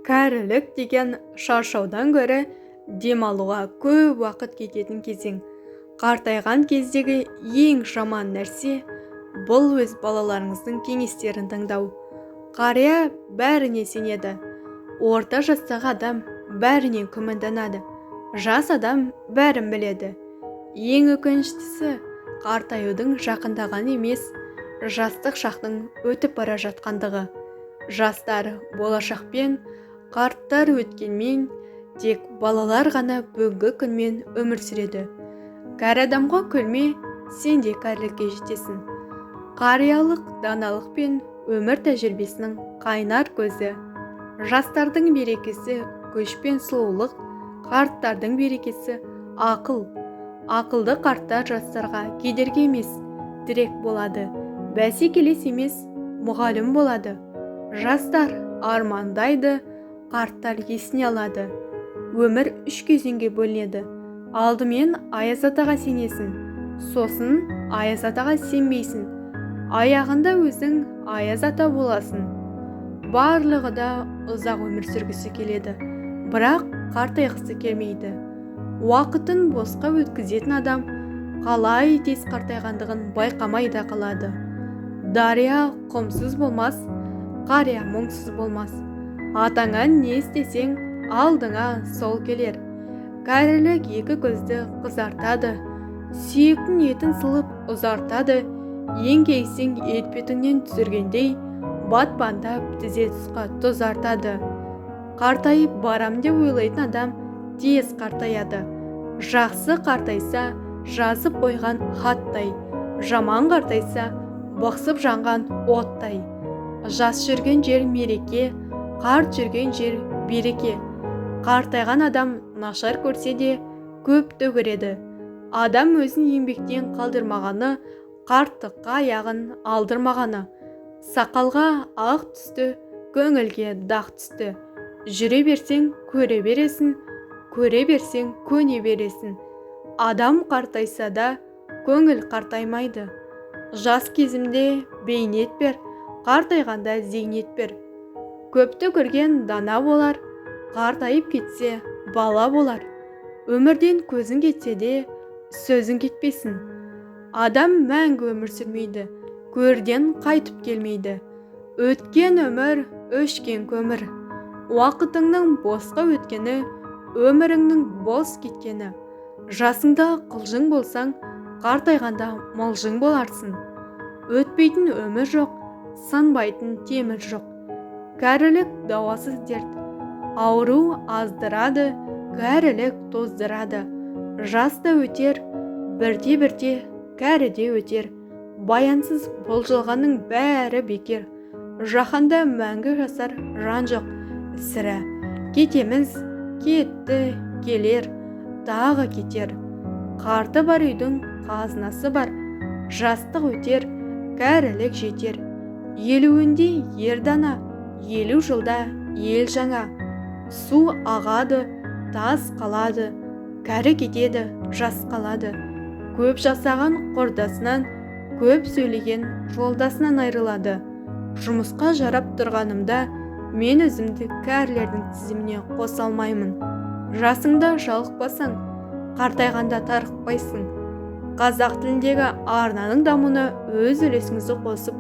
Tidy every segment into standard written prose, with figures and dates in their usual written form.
Кәрілік деген шаршаудан гөрі демалуға көп уақыт кететін кезең. Қартайған кездегі ең жаман нәрсе бұл өз балаларыңыздың кеңестерін тыңдау. Қария бәріне сенеді. Орта жастағы адам бәрінен күмәнданады. Жас адам бәрін біледі. Ең өкініштісі қартаюдың жақындағаны емес, жастық шақтың өтіп бара жатқандығы. Жастар болашақпен, қарттар өткенмен, тек балалар ғана бүгінгі күнмен өмір сүреді. Кәрі адамға күлме, сен де кәрілікке жетесің. Қариялық даналық пен өмір тәжірибесінің қайнар көзі. Жастардың берекесі күш пен сұлулық, қарттардың берекесі ақыл. Ақылды қарттар жастарға кедергі емес, тірек болады. Бәсекелес емес, мұғалім болады. Жастар армандайды, қарттар есіне алады. Өмір үш кезеңге бөлінеді. Алдымен Аяз атаға сенесің, сосын Аяз атаға сенбейсің. Аяғында өзің Аяз ата боласың. Барлығы да ұзақ өмір сүргісі келеді, бірақ қартайғысы келмейді. Уақытын босқа өткізетін адам қалай тез қартайғандығын байқамай да қалады. Дария құмсыз болмас, қария мұңсыз болмас. Атаңа не істесең, алдыңа сол келер. Кәрілік екі көзді қызартады, сүйектің етін сылып ұзартады. Еңкейсең етпетіңнен түсіргендей, батпандап тізе тұсқа тұз артады. Қартайып барам деп ойлайтын адам тез қартаяды. Жақсы қартайса, жазып қойған хаттай, жаман қартайса, бықсып жанған оттай. Жас жүрген жер мереке, қарт жүрген жер береке. Қартайған адам нашар көрсе де көпті көреді. Адам өзін еңбектен қалдырмағаны, қарттыққа аяғын алдырмағаны. Сақалға ақ түсті, көңілге дақ түсті. Жүре берсең көре бересің, көре берсең көне бересің. Адам қартайса да көңіл қартаймайды. Жас кезімде бейнет бер, қартайғанда зейнет бер. Көпті көрген дана болар, қартайып кетсе бала болар. Өмірден көзің кетсе де, сөзің кетпесін. Адам мәңгі өмір сүрмейді, көрден қайтып келмейді. Өткен өмір өшкен көмір. Уақытыңның босқа өткені, өміріңнің бос кеткені. Жасыңда қылжың болсаң, қартайғанда мылжың боларсың. Өтпейтін өмір жоқ, сынбайтын темір жоқ. Кәрілік дауасыз дерт. Ауру аздырады, кәрілік тоздырады. Жас та өтер, бірте-бірте кәрі де өтер. Баянсыз болжалғанның бәрі бекер. Жаһанда мәңгі жасар жан жоқ, сірә. Кетеміз, кетті, келер, тағы кетер. Қарты бар үйдің қазынасы бар. Жастық өтер, кәрілік жетер. Елуінде ер дана, 50 жылда ел жаңа. Су ағады, тас қалады, кәрі кетеді, жас қалады. Көп жасаған құрдасынан, көп сөйлеген жолдасынан айырылады. Жұмысқа жарап тұрғанымда мен өзімді кәрілердің тізіміне қоса алмаймын. Жасыңда жалықпасаң, қартайғанда тарықпайсың. Қазақ тіліндегі арнаның дамуына өз үлесіңізді қосып,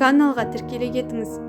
каналға тіркеле кетіңіз.